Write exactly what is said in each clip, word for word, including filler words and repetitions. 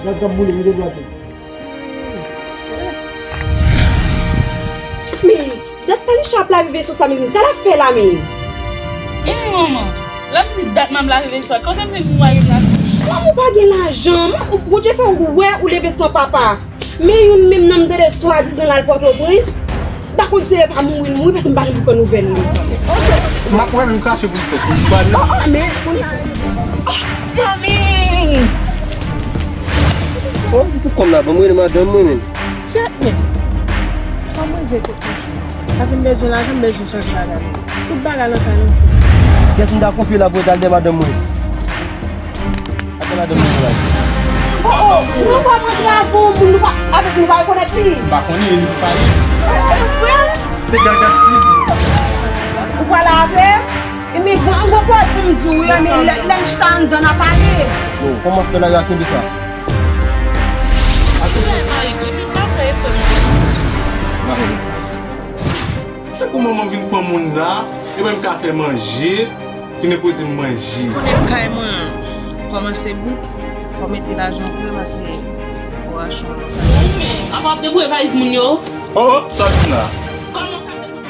Gad kap boule, mete dwat ou. Men, dat Talisha ap lave veso sa, men sa l ap fè la, men? Hum, manman, lè m di dat m ap lave veso a, kote m jwenn pou mari m la? Manman, ou pa gen lajan. Bondye fè w wè ou leve san papa. Men youn menm nan m tande swadizan l al Pòtoprens. M pa konn si se pa mouri l mouri, paske m pa janm pran nouvèl li. M ap wè l, m krache pou l sèch. M pa... Oh, oh, men, oh, manmi! Oh, m pou kòm la, ban m rele madanm mwen, men. Kèt, men. Fò m rive kot mwen. Paske m bezwen lajan, m bezwen chanje bagay. Tout bagay nan sa nou fè. Kiyès m ta konfye la pou al dèyè madanm mwen? Atè madanm mwen la. Oh, oh, nou pa antre avè yon moun, nou pa, avèk nou pa rekonèt li. M pa konnen, li pa pale. Eh, eh, frè m. Se gaga ki di. Ou pale avè m? E men, gwo, gwo pwoblèm m di w, wi, men lè, lè m chita anndan, n a pale. Yo, kòman fè la yo a kenbe sa? Atè sa. N a pale. Se pou manman vin pran moun la, e mwen m ka fè manje, vin repoze m manje. Konnen kay mwen kòmanse bout, fò mete lajan prè paske fò achte yon lòt kay. Ou men, apa w ap debouye valiz moun yo? Oh, oh, sa w di m la? Kòman sa debouye?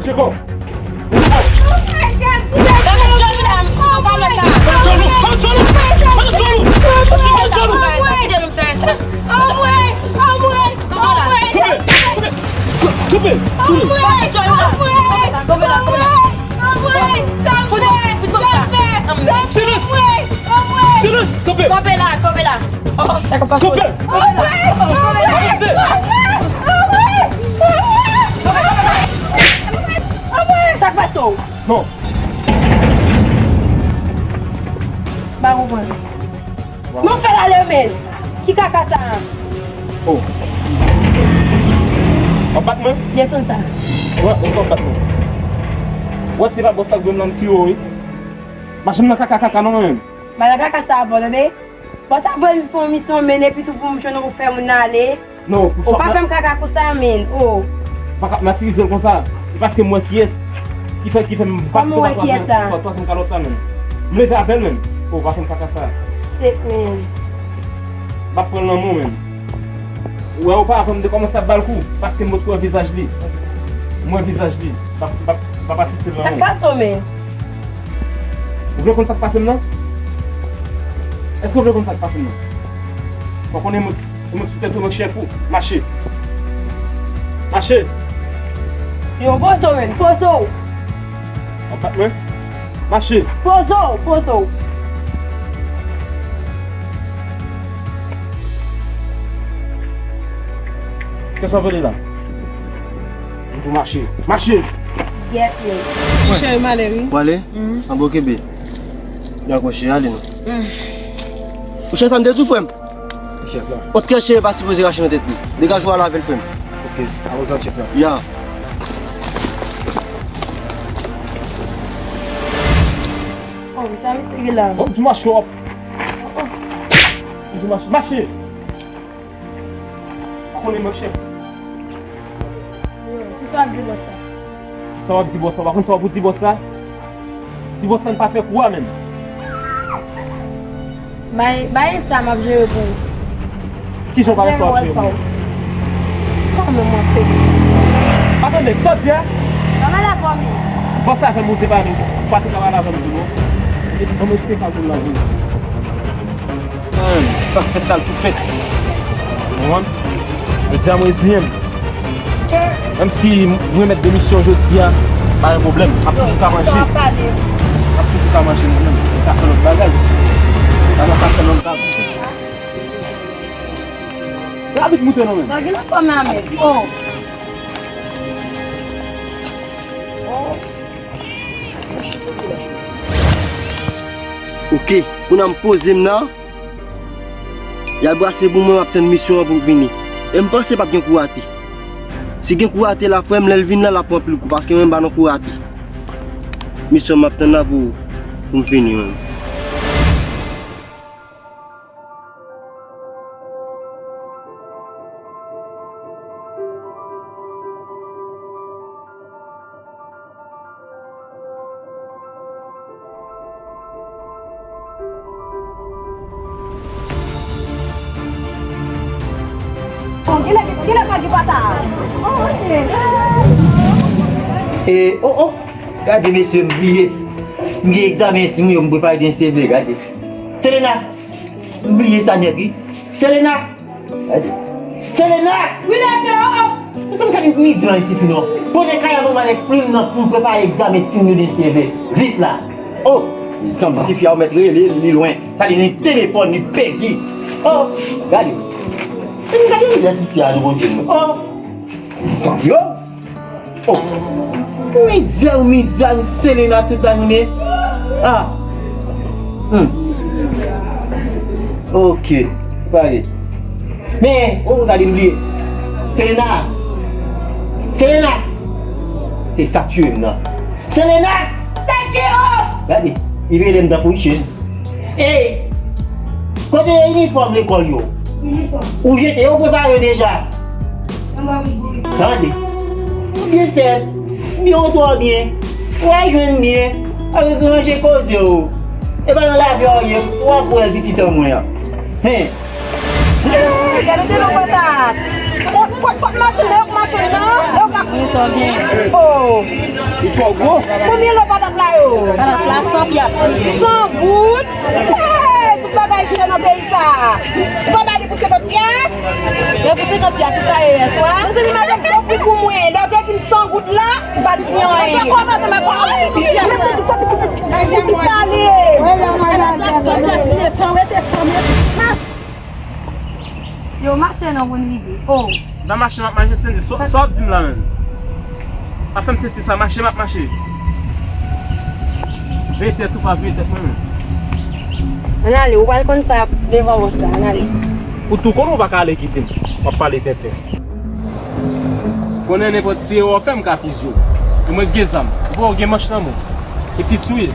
Cheko! Koupe! Koupe! Silans! Silans! Kanpe! Kanpe la! Kanpe la! Oh, oh, sa k ap pase? Kanpe! Avanse! Sa k pase w? Non. M pa konprann. Men w fè l ale men. Ki kaka sa a? Oh. W ap bat mwen? Desann sa. Wè, w ap bat mwen. Wè, se pa bòs la k dwe m nan m tire w, wi. Pa janm nan kaka kaka non, mwen menm. Pa nan kaka sa a, bon, tande. Bon, sa voye m fè yon misyon, men epi tou pou m jwenn ou fè moun ale. Non, ou pa fè m kaka konsa, men. Oh. Pa ka matirize l konsa. E paske m wè kiyès ki fè, ki fè m bat twazèm kalòt la, men. M leve avè l, men. Oh, pa fè m kaka sa. Shit, men. M ap pran l nan men w, men. Ou wè oparavan m te kòmanse ap ba l kou, paske m ret wè vizaj li. M wè vizaj li. Pa, pa, pa pase tel nan men. Sa k pase w menm? Ou vle konn sa k pase m nan? Èske w vle konn sa k pase m nan? Fò konnen mwen, mwen sou tèt ou, mwen chèf ou. Mache. Mache. Yo, poze w menm, poze w. W ap bat mwen? Mache. Poze w, poze w. Kiyès w ap rele la? M pou mache. Mache! Gyèt yo. Cheri, m ale, wi. Ou ale? Mhm. An bon, kenbe. Dakò, cheri, ale non. Mm. Ou chè sa m te di w, frè m? Chèf la. Yon trè cheri pa sipoze rache nan tèt li. Degaj ou al avè l, frè m. Ok, a ozòd, chèf la. Ya. Oh, sa misye gen la. Oh, di mache w ap. Oh, oh. Di mache. Mache! Pa konnen mwen chèf. Kisa w ap di bòs la? Kisa w ap di bòs la? W pa konn sa w ap di bòs la? Di bòs la n pa fè kou a menm. Bay, bay sa m ap jere pou ou. Kijan w pa wè sa w ap jere pou mwen? Kòman m ap fè? Atann, sa w di a? Kòman la fòmi? Bòs la fè m ou te pale, ou pa te ka pale avè m tou non. Epi ban mwen te ka pou l la vini. Sa k fèt la, l tou fèt. Ou konprann? Jodi a, mwen reziyen m. Menm si m remèt demisyon jodi a, pa gen pwoblèm. M ap toujou ka manje. M ap toujou ka manje mwen menm. M ka fè lòt bagay. M pa nan sa fè lòt bagay. Rabit moute non menm. Sa gen nan kò m la menm. Oh. Oh. Ok, kounye a m poze m nan. Y al brase pou mwen, m ap tann misyon an pou l vini. E m panse p ap gen kou rate. Si gen kou rate la, frè m, lè l vin la, l ap pran anpil kou, paske mwen m pa nan kou rate. Misyon m ap tann la pou, pou m fini, mwen. Bon, kilè, kilè pa di pata a? Oh, ok. E, oh, oh, gade mesye, m bliye. M gen egzamen timoun yo, m prepare de seve, gade. Selena, m bliye sa nèt, wi. Selena! Selena! Wi, lève, oh, oh! Ou konn gade mizè an tifi non. Pote kay la ban m al ak plim nan pou m prepare egzamen timoun yo de seve. Vit la! Oh! Mezanmi, tifi a ou mèt rele li lwen. Sa li nan telefòn, li pèdi. Oh! Gade. Gade, gade mizè tifi a nou konn jwenn. Oh! Mezanmi, oh! Oh. Mizè, mizè, Selena tout la jounen. Ah. Hmm. Ok. Pare. Men, oh, gade m bliye. Selena. Selena. Se sa k tiye m nan. Selena. Sa ki, oh? Gade. Li rele m tankou yon chen. Ey! Kote inifòm lekòl yo? Inifòm. Ou jete yo, ou prepare yo deja? Anba frigo wi. Tande. Ou byen fèt. Byen ou twò byen. Ou al jwenn byen. Avèk ranje koze w. E pa nan lave w ye. Ou ap wè l pitit an mwen an. Hen. Gade de lou patat. Kot, kot, kot machin nan, yo k machin nan, yo k ap. Wi, sa byen. Oh. Li twò gwo. Konbyen lou patat la yo? Patat la, san pyas li. San goud? Hey, tout bagay chè nan peyi sa. Ou pa bay li pou senkant pyas? Yo pou senkant pyas, ou ta ye yè swa? Mezanmi, madanm, bon pri pou mwen. Lè w te di m san goud la, m pa t di anyen. Mwen pa di pyas la. Pale. Yo, mache nan woun lide. Oh. M pa mache, m ap mache, Sendy. Sa, sa w ap di m la menm? Pa fè m tete sa, mache, m ap mache. Veye tèt ou, pa veye tèt mwen menm. Ann ale, ou pral konn sa devan bòs la, ann ale. Ou tou konnen ou pa ka ale kite m. W ap pale tenten. Konnen nenpòt ti erè w fè, m ka fizye w. E mwen k gen zam. Ou pa gen manch nan men w. E piti w ye.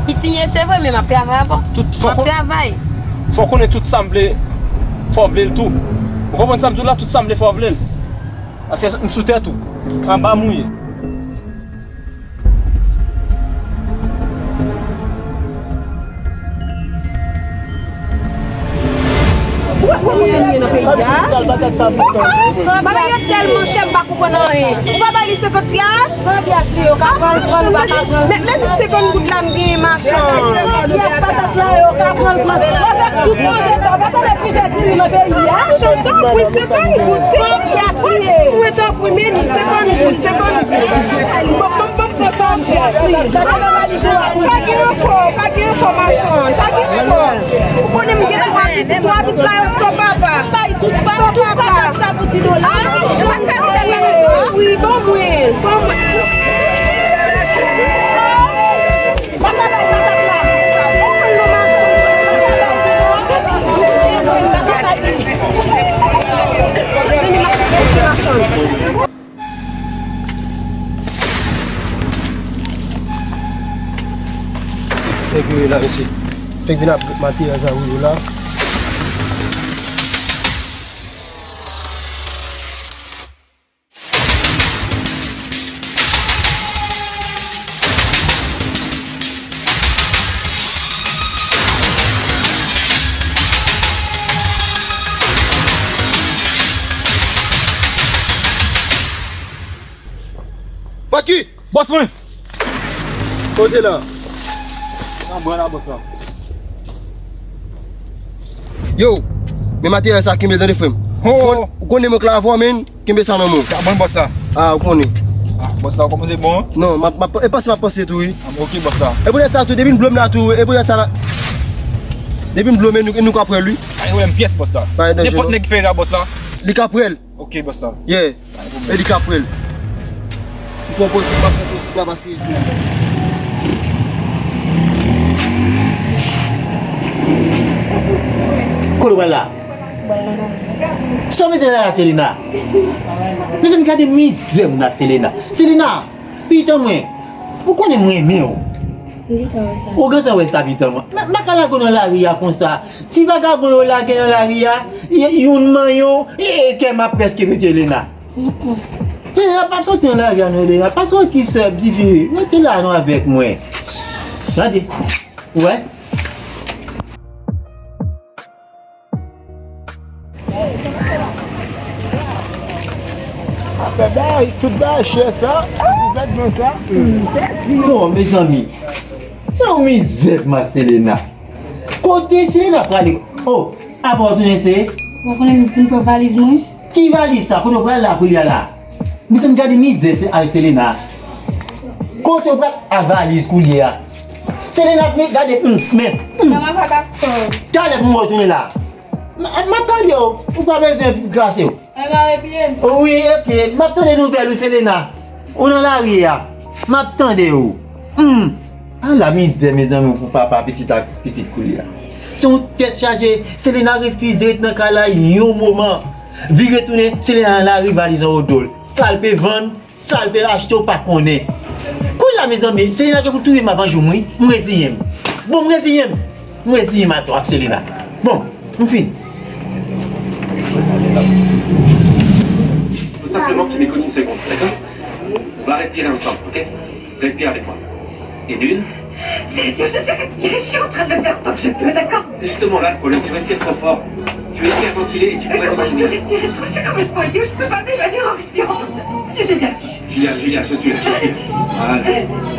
Piti m ye, se vre, men m ap travay ankò. M ap travay. Fò w konnen tout sa m vle, fò w vle l tou. Ou konprann sa m di w la? Tout sa m vle, fò w vle l. Paske m sou tèt ou. Anba m ou ye. Konbyen l ye nan peyi a? Bagay yo tèlman chè, m pa konprann anyen. Ou pa ba li senkant pyas? San pyas li yo ka pran l, pran l, pa ka pran l. Men, men se senkant goud la m genyen, machann. San pyas patat la yo ka pran l, pran l. Avèk tout manje sa, ou pa tande pi pèdi li nan peyi a? Machann, tanpri, senkant goud, senkant goud. Mwen tanpri, men li, senkant goud, senkant goud. Bon, bon, bon, bon, san pyas li. Chache nan valiz ou a. Pa gen ankò, pa gen ankò, machann, pa gen ankò. Ou konnen m gen twa pitit, twa pitit la yo san papa. Tout pa, tout patat sa pou ti dola. Ah, wi, wi, ban mwen, ban mwen. Fèk yo ye la, mesye. Fèk vin ap materyèl sa yo la. Faky! Bòs mwen! Kote la? Nan bò la, bòs la. Yo, men materyèl sa kenbe tande frè m. Ho! Ou konnen mwen klavò, men kenbe sa nan men w. Sa bon, bòs la. Ah, ou konnen. Ah, bòs la, ou kòmanse bon? Non, m ap, m ap, e panse m ap panse tou, wi. Ah, ok, bòs la. E poutèt sa tou, depi n blo m la tou, e poutèt sa la. Depi n blo m, nou, nou ka pran l, wi. Pa gen pwoblèm pyès, bòs la. Nenpòt nèg ki fè sa, bòs la. Li ka pran l. Ok, bòs la. Yeah. E li ka pran l. Li pran posib, pa pran posib la pase. Kote w pral la? Sa w mete la, Selena? Mezanmi, gade mizè m nan, Selena. Selena, pitit mwen, ou konnen m renmen w. Ou gentan wè sa, pitit mwen. M pa ka lage w nan lari a konsa. Ti vagabon yo lage nan lari a, y- youn manyen w, e, e kè m ap prèske rete, Lena. Lena, pa soti nan lari a non, Lena. Pa soti sèl, ti fi. Rete la non avèk mwen. Gade. Ou wè? Afè bay, tout bay chè sa, sou gouvènman sa. Non, mezanmi. Se yon mizè, Marcelena. Kote Selena prale? Oh, apa w tounen se? Ou konnen m vin pran valiz mwen. Ki valiz sa? Kote w pral la koulye a la? Mezanmi, gade mizè se ay Selena. Kote w pral a valiz koulye a? Selena, men gade, hmm, men, hmm. Talè pou m wè w tounen la. M, m ap tande w. Ou pa bezwen krache w. Wi, ok. M ap tande nouvèl ou, Selena. Ou nan lari a. M ap tande w. Hmm. Ala mizè, mezanmi, pou papa pitit ak pitit koulye a. Se yon tèt chaje. Selena refize ret nan kay la yon moman. Vire tounen, Selena nan lari, valiz anwo do l. Sa l pe vann, sa l pe achte, ou pa konnen. Kounye a, mezanmi, Selena gen pou touye m avan jou m, wi. M reziyen m. Bon, m reziyen m. M reziyen m atò ak Selena. Bon, m fin. Faut simplement que tu m'écoutes une seconde, d'accord ? On va respirer ensemble, ok ? Respire avec moi. Et d'une. Seigneur, je sais respirer, je suis en train de le faire tant que je peux, d'accord ? C'est justement là le problème, tu respires trop fort. Tu es hyperventilé et tu pourrais t'imaginer. Mais comment je peux respirer trop ? C'est comme un poignot, je peux pas m'évanouir en respirant. J'ai des vertiges. Julia, Julia, je suis là, je suis là. Voilà,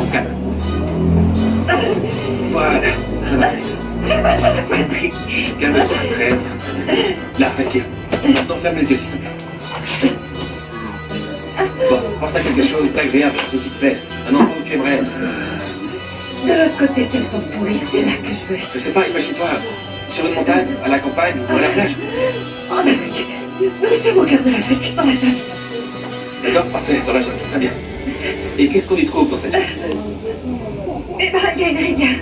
on se calme. Voilà, ça va aller. J'ai mal à la poitrine. Chut, calme-toi, très, très bien. Là, respire. Maintenant, ferme les yeux, s'il te plaît. Bon, pense à quelque chose d'agréable, s'il te plaît. Un endroit où tu aimerais être. De l'autre côté de cette zone pourrie, c'est là que je veux être. Je sais pas, imagine-toi, sur une montagne, à la campagne ou à la plage. En Afrique. Nous sommes au cœur de l'Afrique, dans la jungle. D'accord, parfait, dans la jungle, très bien. Et qu'est-ce qu'on y trouve dans cette jungle ? Eh ben, il y a une rivière.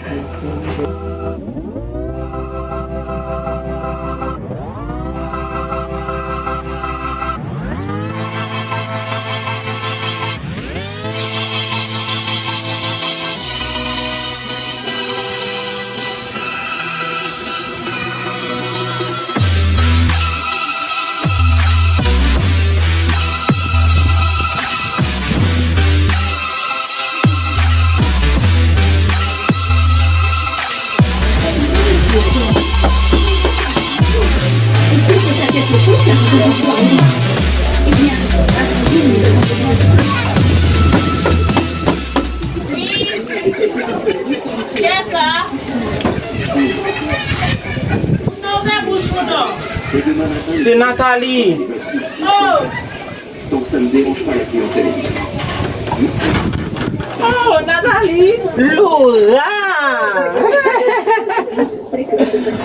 C'est Nathalie. Oh, Nathalie! Laura!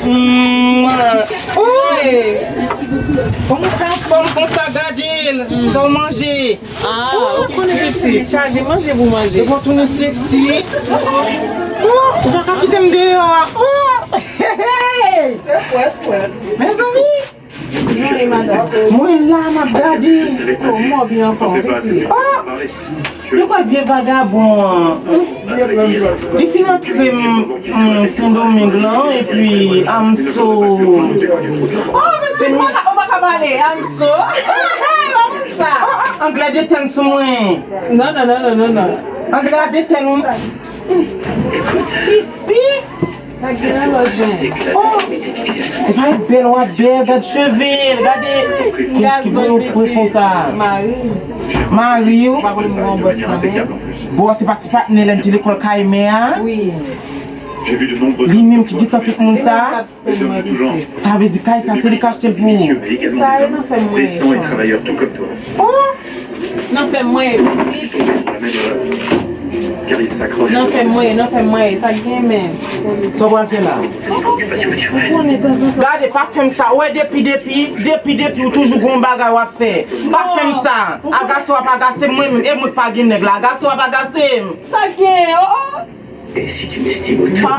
Mwa. Wi. Kòman w fè anfòm konsa, gade l? Sa w manje? Ah, ou konnen pitit, chaje manje pou manje. Depi w tounen seksi. Oh, ou pa ka kite m deyò a. Oh! Hey! Mezanmi! Mwen la m ap gade. Oh, mwen byen anfòm, pitit. Oh! Li kwè vye vagabon an. Li fin antre m, m, Sendomeng lan, epi I'm so. Oh, men se mwen la, ou pa ka pale, I'm so. Anglè detèn sou mwen. Non, non, non, non, non, non. Anglè detèn ou. Tifi. Sa gen nan lòj mwen. Oh! Epa e bèl w ap bèl, gad cheve l, gade. Kiyès ki voye w fre konsa? Mari. Mari w? Ou pa konn m gen yon bòs nan men. Bòs se pa ti patnè lè n te lekòl kay mè a? Wi. Li menm ki gentan tout moun sa? Sa vle di kay sa se li k achte l pou ou? Sa e nan fè mwen. Oh! Nan fè mwen pitit. Nan fè mwen, nan fè mwen, sa k gen men. Sa w pral fè la? Gade, pa fè m sa. Ou wè depi, depi, depi, depi, ou toujou gon bagay w ap fè. Pa fè m sa. Agase w ap agase m, mwen menm, e mwen k pa gen nèg la. Agase w ap agase m. Sa k gen, oh, oh. Pa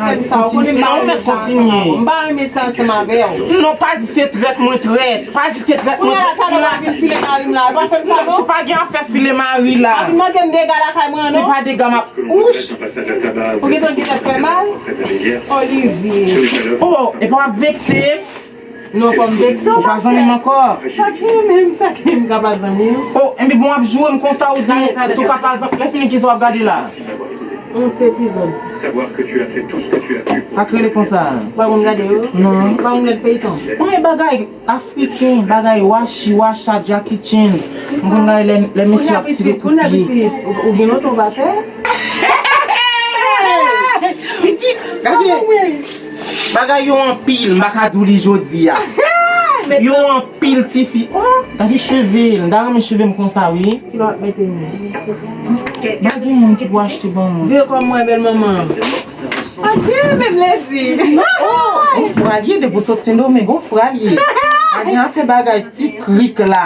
fè m sa, ou konnen m pa renmen sa ansanm avè w. M pa renmen sa ansanm avè w. Non, pa di se trèt mwen trèt. Pa di se trèt mwen trèt. Kounye a la, talè w ap vin file mari m la. Pa fè m sa, non. Se pa gen afè file mari la. Pa vin manke m dega lakay mwen, non. Se pa dega m ap. Ouch! Ou gentan gentan fè mal? Olivier. Oh, epi w ap vekse m. Non, fò m vekse w. Ou pa zanmi m ankò? Sa k gen menm, sa k gen m ka pa zanmi w? Oh, enben bon, w ap joure m konsa, ou di m si w ka pa zanmi. Lè fini, kisa w ap gade la? Yon ti epizòd. Pa k rele konsa. Ou pa konn gade yo? Non. Ou pa konn gade feyton? Mwen bagay afriken, bagay washi, washa, Jackie Chan. M konn gade lè, lè mesye ap tire kout pye. Kounye a pitit, ou gen lontan ou pa fè? Pitit, gade. Bagay yo anpil, m pa ka di w li jodi a. Yo anpil, tifi. Oh, gade cheve l. M ta renmen cheve m konsa, wi. Ki lè w ap mete m? Pa gen moun ki pou achte ban mwen. Vye kòm mwen, bèl manman. Pa gen menm ledi. Oh, yon fwa l ye, depi w sot Sendomeng, yon fwa l ye. Pa gen afè bagay ti krik la.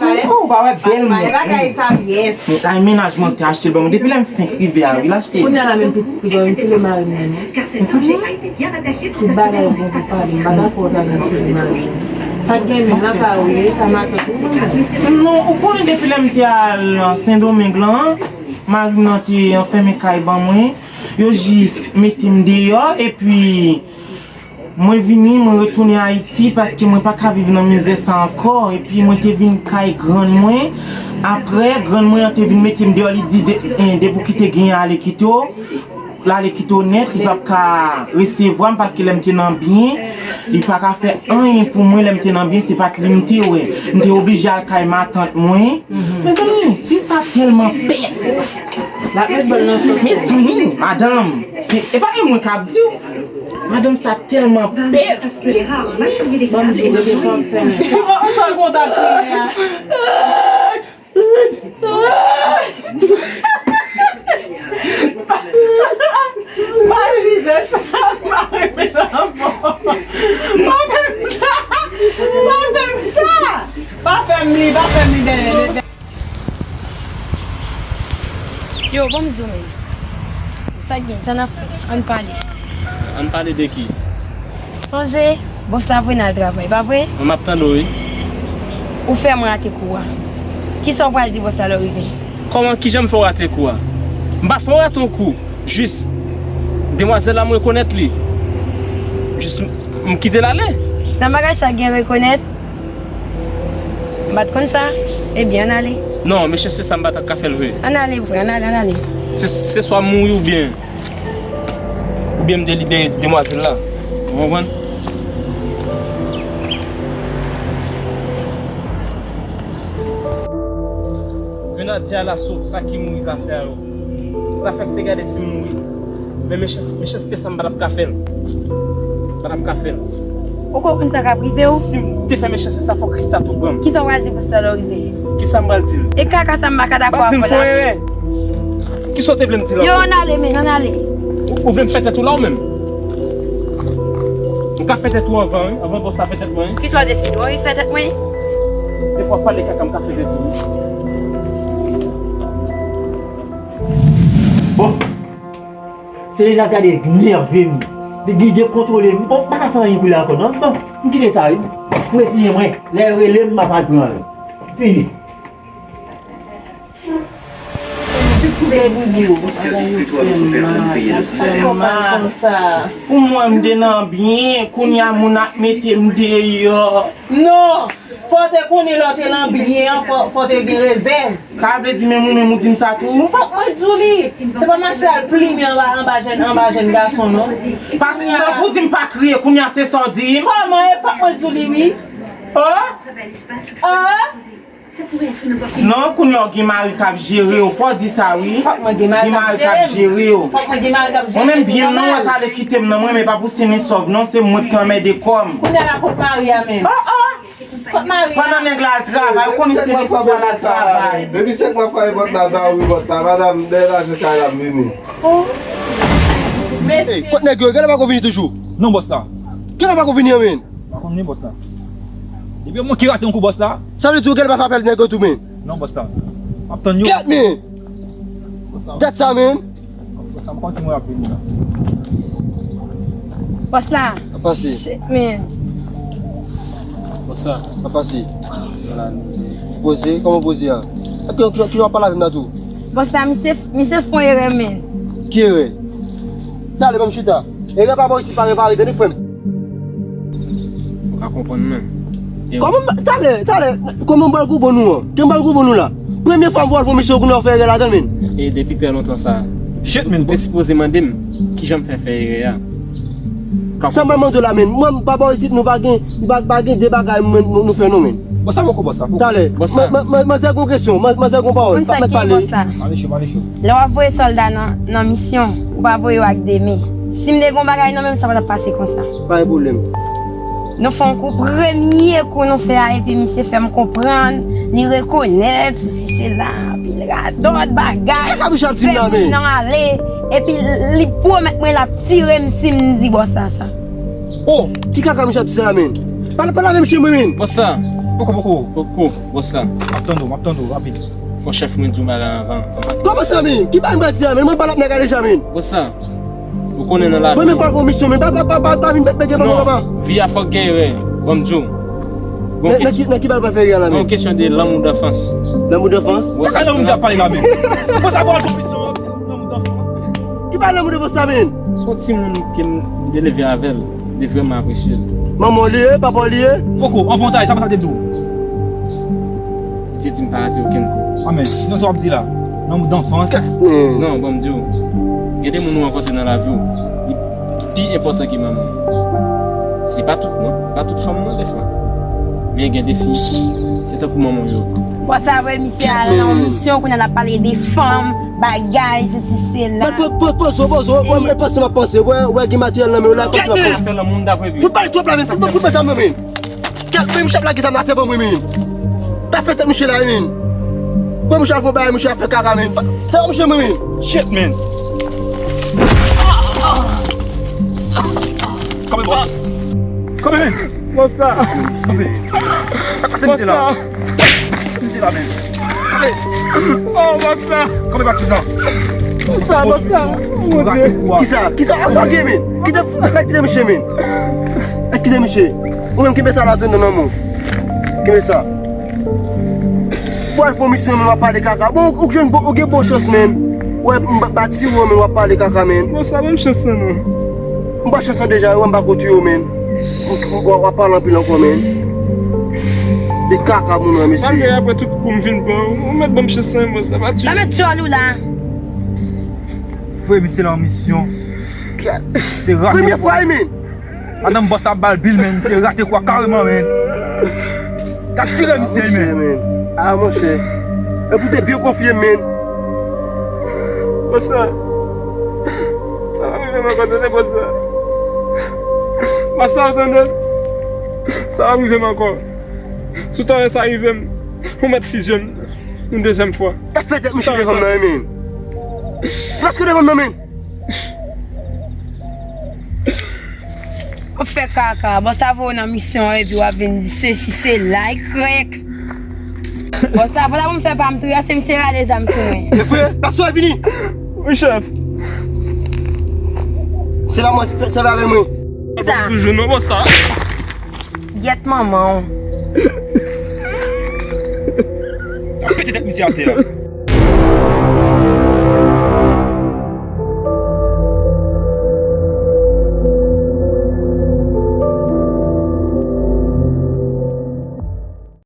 Oh, ou pa wè bèl mwen. Bagay sa, yes. Ay, mennaj mwen te achte l ban mwen. Depi lè m fenk rive a, wi, l achte l. Kounye a la menm pitit. Ki bò yon file mari m nan, non. Tout bagay bon pou pale, m pa dakò sa gen file mari. Sa k gen menm la pa ou ye, sa matant ou menm. Non, ou konnen depi lè m te al Sendomeng lan, mari m nan te anfèmen kay ban mwen, yo jis mete m deyò, epi mwen vini, mwen retounen Ayiti paske mwen pa ka viv nan mizè sa ankò. Epi mwen te vin kay grann mwen. Apre, grann mwen an te vin mete m deyò, li di de, en, depi w kite genyen ale kite w, l ale kite w nèt, li p ap ka resevwa m paske lè m te nan byen, li pa ka fè anyen pou mwen, lè m te nan byen, se pa t li m te wè. M te oblije al kay matant mwen. Mezanmi, fi sa tèlman pès. Mezanmi, madanm, se, e pa e mwen k ap di w. Madanm sa tèlman pès. Ban m di w, gade sa w ap fè menm. Ou sa konn ta kriye a? Pa jize sa, pa renmen lanmò. Pa fè m sa, pa fè m sa. Pa fè m li, pa fè m li, bèlè. Yo, bon m di w menm. Sa k gen? Sa n ap fè? Ann pale. Ann pale de ki? Sonje, bòs la voye n al travay, pa vre? Mwen m ap tande w, wi. Ou fè mwen rate kou a. Kisa w pral di bòs la lè w rive? Kòman, kijan m fè w rate kou a? M pa fè w rate yon kou. Jis, demwazèl la m rekonèt li. Jis, m, m kite l ale. Nan bagay sa gen rekonèt? M pa t konn sa. Ebyen, ann ale. Non, mesye, se sa m pa t ap ka fè l vre. Ann ale vre, ann ale, ann ale. Se, se swa m mouri oubyen, oubyen m delibere demwazèl la. Ou konprann? Grenadye Alaso, sa ki mouri zafè a yo. Zafè k te gade si m mouri. Men mechanste, mechanste sa m pa t ap ka fè l. M pa t ap ka fè l. Ou konprann sa k ap rive w? Si m te fè mechanste sa, fòk Krista tou pran m. Kisa w pral di Krista lè w rive? Kisa m pral di l? E kaka sa m pa ka dakò avè w la. Pral di m fè yon erè. Kisa w te vle m di l ankò? Yo, ann ale, men, ann ale. Ou, ou vle m fè tèt ou la ou menm? M ka fè tèt ou anvan, wi. Anvan bòs la fè tèt mwen, wi. Kisa w deside? W anvi fè tèt mwen? Depi w ap pale kaka, m ka fè tèt ou, wi. Bon. Selena gade nève m. Li gide kontwole m. Bon, m pa ka fè anyen pou li ankò, non. Bon, m kite sa, wi. M reziyen mwen. Lè yo rele m, m ap al pran l. Fini. Baby yo, bagay yo fè m mal, yo fè m mal. Pou mwen, m te nan byen, kounye a moun ap mete m deyò. Non! Fò w te konnen lè w te nan byen an, fò, fò w te gen rezèv. Sa vle di menm ou menm ou di m sa tou? Fòk mwen di w li. Se pa mache al plimen anba, anba jèn, anba jèn gason, non. Pase, tanpri di m pa kriye, kounye a se sa w di m? Kòman e? Fòk mwen di w li, wi. Oh? Oh? Non, kounye a w gen mari k ap jere w, fò w di sa, wi. Fòk mwen gen mari k ap jere w. Fòk mwen gen mari k ap jere w. Mwen menm byen m nan, w wè k ale kite m nan, mwen menm e pa pou Senisòv, non, se mwen k anmède kò m. Kounye a la kot mari a menm. Oh, oh! Kot mari a? Pandan nèg la al travay, ou konnen se Senisòv al travay. Depi sèk m ap frape pòt la, m pa ouvri pòt la, madanm, dèyè lajan kay la, m vini. Oh. Mesye. Hey, kot nèg yo, genlè pa ko vini toujou. Non, bòs la. Genlè pa ko vini an, men. Pa konn li, bòs la. Depi yo manke rate yon kou, bòs la. Sa vle di ou genlè pa apèl nèg yo tou, men. Non, bòs la. M ap tann yo. Kèt, men. Bòs la. Dat sa, men. Bòs la, m panse mwen ap vini la. Bòs la. Sa pase? Shit, man. Bòs la. Sa pase? Poze, kòman poze a? Ki, ki, ki jan w ap pale avè m la tou? Bòs la, misye, misye fè yon erè, men. Ki erè? Talè, ban m chita. Erè pa bò isit pa repare, tande frè m. Ou ka konprann mwen. E kòman m, talè, talè, kòman m pral konprann ou an? Ke m pral konprann ou la? Premye fwa m wè w al fè yon misyon kounye a w fè erè ladan l, men. E depi trè lontan sa. Shit, men. Ou te sipoze mande m kijan m fè fè erè a. Sa m pral mande w la, men. Mwen, m pa bò isit, nou pa gen, pa, pa gen de bagay mwen, nou, nou fè non, men. Bòs la, poko bòs la, poko. Talè. Bòs la. Ma, ma, ma, manzè gon kesyon, ma, manzè gon pawòl. Konn sa k ye, bòs la. Pale cho, pale cho. Lè w ap voye sòlda nan, nan misyon, ou pa voye yo ak de men. Si m te gon bagay nan men m, sa pa t ap pase konsa. Pa gen pwoblèm. Nou fè yon kou, premye kou nou fè a, epi misye fè m konprann, li rekonèt, sesi sela, epi l radòt bagay, fè moun nan ale, epi li pwomèt mwen l ap tire m si m di bòs la sa. Oh, ki kaka misye ap di sa la, men? Pale, pale avè misye, mwen, men. Bòs la. Poko, poko. Poko, bòs la. M ap tande w, m ap tande w, rapid. Fò chèf mwen di w bagay anvan. Kòman sa, men? Ki bagay m pral di a, men? Mwen pale ak nèg la deja, men. Bòs la. Ou konnen nan lavi. Premye fwa l fè yon misyon, men. Pa, pa, pa, pa, pa vin bèt pèt devan mwen, papa. Non, vi a fòk gen erè. Ban m di w. Nan, nan ki, nan ki bagay w pral fè erè a la, men? Yon kesyon de lanmou danfans. Lanmou danfans? Bòs la, lanmou di ap pale la, men. Bòs la, pral fè yon misyon, lanmou danfans. Ki bagay lanmou danfans sa, men? Se yon timoun ke m te leve avè l, m te vrèman apresye l. Manman w li ye, papa w li ye? Poko, anvan w ta ye, sa pa sa te di w. Li te di m pa rate okenn kou. Amèn. Sinon, sa w ap di la? Lanmou danfans. Non, ban m di w. Gen de moun ou rankontre nan lavi w, li pi enpòtan ke manman w. Se pa tout, non. Pa tout fanm, non, dèfwa. Men gen de fi, se tankou manman w yo. Bòs la voye misye al nan yon misyon, kounye a l ap pale de fanm, bagay, sesi, sela. Mwen, po-, po-, poze w, poze w, wè, wè, panse m ap panse, wè, wè, gen materyèl nan men w la, panse m ap panse. Fout pale twòp la, men, fout, fout pale sa nan men. Kèt, men, misye ap lage zam nan atè ban mwen, men. Ta fè tèt misye la, men. Wè, misye ap fè bagay, misye ap fè kaka, men. Sa misye, mwen, men. Shit, men. Kanpe, bòs. Kanpe, men. Bòs la. Kanpe. Sa k pase misye la? Bòs la. Sa k pase misye la, men? Kanpe. Oh, bòs la. Kanpe, patizan. Bòs la, bòs la. Oh, mon Dieu. Kisa? Kisa? Sa gen, men? Kite, kite misye, men. Kite misye. Ou menm kenbe sa la, tande nan men w. Kenbe sa. Pou al fè yon misyon, men w ap pale kaka. Bon, ou, ou jwenn bon, ou gen bon chans, men. Wè, m ba, ba tire w, men w ap pale kaka, men. Bon, sa menm chans lan, non. M ba chans lan deja, wè, m pa ko tire w, men. Ou, ou, w ap pale anpil ankò, men. De kaka moun nan, mesye. Malgre apre tout kou m vin pran, ou mèt ban m chans lan, men sa pa tire. Pa met djòl ou la. Voye misye la an misyon. Se rate. Premye fwa, men. Madanm bòs la ap ba l bil, men. Misye rate kwa kareman, men. Gad tire misye, men. Ah, monchè. Epi w te byen konfye m, men. Bòs la. Sa pa rive m ankò, tande, bòs la. Bòs la, tande. Sa ap rive m ankò. Si w ta wè sa rive m, ou mèt fizye m yon dezyèm fwa. T ap fè tèt misye devan m nan, men. Prèske devan m nan, men. W ap fè kaka. Bòs la voye w nan misyon an epi w ap vin di sesi sela, e krèk. Bòs la voye la pou m fè pa m tou, se misye rale zam sou mwen. E vre, pastè vini. Wi, chèf. Se pa mwen, se pa avè mwen. Kisa? Toujou non, bòs la. Gyèt manman w. Pete tèt misye atè a.